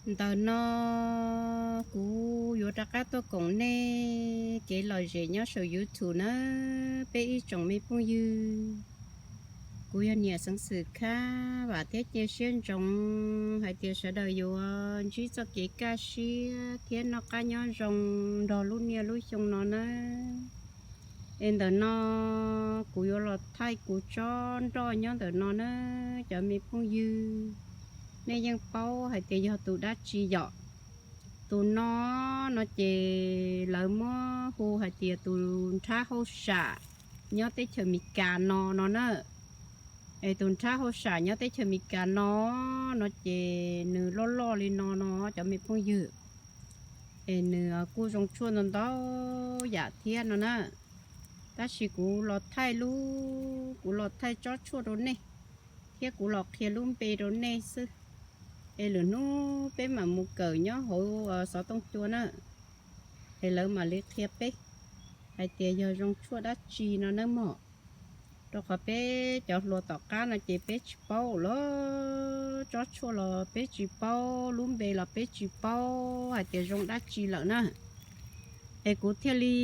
Ntawm no kuv yuav rov qab tuaj koom nej kev lom zem nyob saum YouTube nawb peb ib tsoom me phooj ywg. Kuv yog niam Xeev Xwm Khab, vam thiab cia siab ntsoov hais tias sawv daws yuav ntsib txoj kev kaj siab thiab noj qab nyob zoo nrog lub niaj lub xyoo no nawb. Es ntawm no kuv yuav los thaij kuv tsob nroj nyob ntawm no nawb cov me phooj ywg. Nej yeej paub hais tias yog tus dab tsi yom. Tus no, no ces lawv muab hu hais tias tus nrhab hauj sam nyob teb chaws Amelikas no no na. Es tus nrhab hauj sam nyob teb chaws Amelikas no, no ces nws loj loj li no no cov me phooj ywg. Es nws kuj zoo tshuaj ntau ntau yam thiab no na. Tab sis kuv los thaij lub, kuv los thaij tsob tshuaj rau nej, thiab kuv los qhia lub npe rau nej xwb. Es lwm hnub peb mam mus kawm nyob hauv xov tooj cua na, es lawv mam li qhia peb hais tias yog zoo tshuaj dab tsi no nawb mog. Rau qhov peb cov hluas tom qab no ces peb tsis paub lawm, tsob tshuaj los peb tsis paub, lub npe los peb tsis paub hais tias zoo dab tsi lawm na. Es kuv thiaj li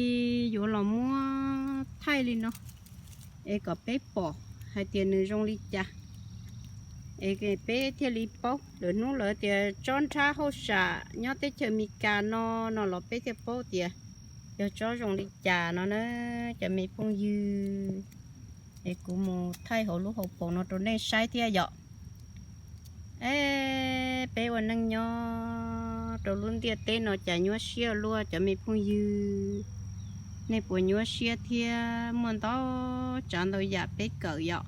yuav los muab thaij li no, es kom peb pom hais tias nws zoo li cas, es peb thiaj li paub. Lwm hnub lawv tias tsob nrhab hauj sam nyob teb chaws Amelikas no, no los peb thiaj paub tias yog tsob zoo li cas no na cov me phooj ywg. Es kuv mus thaij hauv lub hauv paus no rau nej saib thiab yom. Es peb ua neej nyob rau lub ntiaj teb no cas nyuaj siab luaj cov me phooj ywg. Nej puas nyuaj siab thiab? Muaj ntau tsav ntau yam peb kawm yom.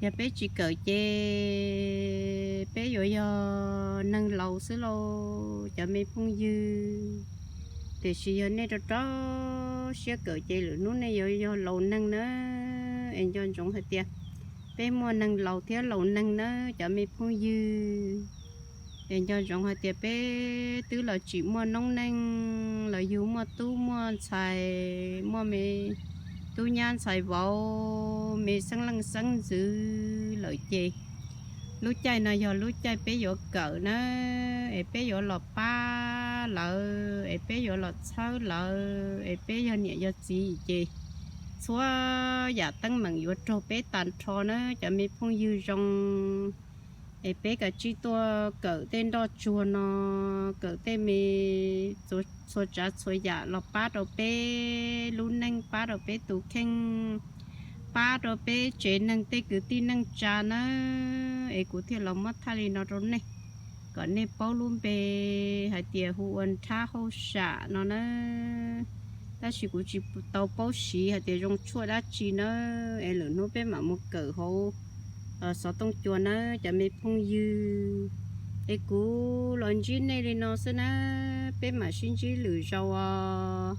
Yog peb tsis kawm ces peb yuav yog neeg laus xwb lauj cov me phooj ywg. Tiam sis yog nej rau rau siab kawm ces lwm hnub nej yuav yog laus neeg na. Es nco ntsoov hais tias peb muaj neeg laus thiab laus neeg na cov me phooj ywg. Es nco ntsoov hais tias peb twb los tsim muaj noob neej los yug muaj tub muaj ntxhais, muaj me tub nyab ntxhais vauv, me xeeb leej xeeb ntxwv lawm ces lub caij no yog lub caij peb yuav kawm na. Es peb yuav los pab lawv, es peb yuav los txhawb lawv, es peb yog niam yog txiv ces txhua yam teeb meem yuav raug peb tag nrho na cov me phooj ywg zoo. Es peb kav tsij tuaj kawm tej nroj tsuag no, kawm tej me txhua tsav txhua yam los pab rau peb lub neej, pab rau peb tus kheej, pab rau peb tsev neeg tej kwv tij neej tsa nawb. Es kuv thiaj los muab thaij li no rau nej, kom nej paub lub npe hais tias hu ua nrhab hauj sam no na. Tab sis kuv tsis tau paub siv hais tias zoo tshuaj dab tsi nawb. Es lwm hnub peb mam mus kawm hauv xov tooj cua nawb cov me phooj ywg. Es kuv los ntsib nej li no xwb na, peb mam sib ntsib lwm zaus os.